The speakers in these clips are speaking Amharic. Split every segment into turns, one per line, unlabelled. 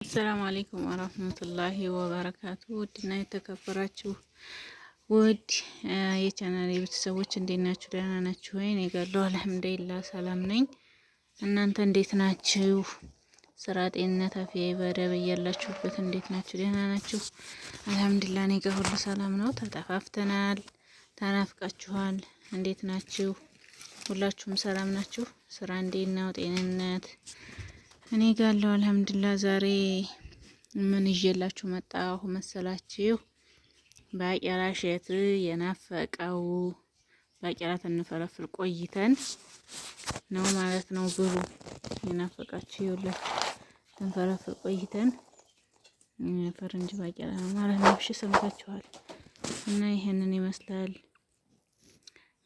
السلام عليكم ورحمة الله وبركاته። ውድና የተከበራችሁ ውድ የቻናል ቤተሰቦች እንዴት ናችሁ? ደህና ናችሁ ወይ? እኔ ጋር الحمد لله ሰላም ነኝ። እናንተ እንዴት ናችሁ? ስራ፣ ጤንነት፣ አፍያ፣ ኢባዳ በያላችሁበት እንዴት ናችሁ? ደህና ናችሁ? الحمد لله እኔ ጋር ሁሉ ሰላም ነው። ተጠፋፍተናል፣ ተናፍቃችኋል። እንዴት ናችሁ? ሁላችሁም ሰላም ናችሁ? ስራ እንዴት ነው? ጤንነት እኔ ጋለው الحمد لله። ዛሬ ምን ይዤላችሁ መጣሁ መሰላችሁ? ባቄላ እሸት የናፈቀው ባቄላ ትንፈለፍል ቆይተን ነው ማለት ነው። ብሉ የናፈቃችሁ ይኸውላችሁ፣ ትንፈለፍል ቆይተን ፈረንጅ ባቄላ ነው ማለት ነው። እሺ ሰምታችኋል። እና ይሄንን ይመስላል።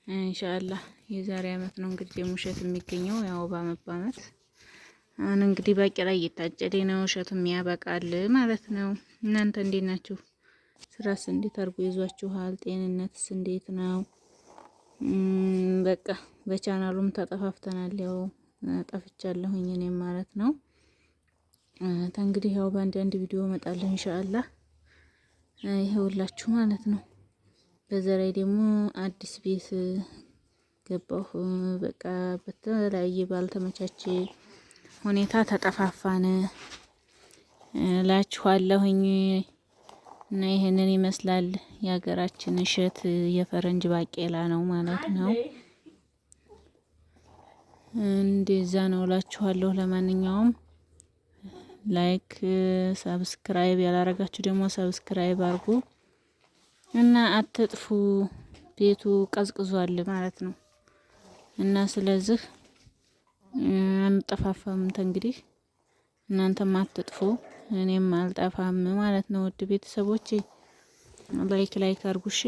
إن شاء الله የዛሬ አመት ነው እንግዲህ የሙሸት የሚገኘው ያው በአመት በአመት አሁን እንግዲህ ባቄላ እየታጨደ ነው፣ እሸቱም ያበቃል ማለት ነው። እናንተ እንዴት ናችሁ? ስራስ እንዴት አድርጎ ይዟችኋል? ጤንነትስ እንዴት ነው? በቃ በቻናሉም ተጠፋፍተናል። ያው ጠፍቻለሁኝ እኔም ማለት ነው። እንግዲህ ያው በአንዳንድ ቪዲዮ እመጣለሁ إن شاء الله። ይኸውላችሁ ማለት ነው። በዛ ላይ ደግሞ አዲስ ቤት ገባሁ። በቃ በተለያየ ባልተመቻቸ ሁኔታ ተጠፋፋን እላችኋለሁኝ። እና ይህንን ይመስላል የሀገራችን እሸት የፈረንጅ ባቄላ ነው ማለት ነው። እንደዛ ነው እላችኋለሁ። ለማንኛውም like፣ subscribe ያላረጋችሁ ደግሞ subscribe አድርጉ እና አትጥፉ። ቤቱ ቀዝቅዟል ማለት ነው እና ስለዚህ አንጠፋፋም። እንግዲህ እናንተም አትጥፉ እኔም አልጠፋም ማለት ነው። ውድ ቤተሰቦቼ like like አድርጉ እሺ።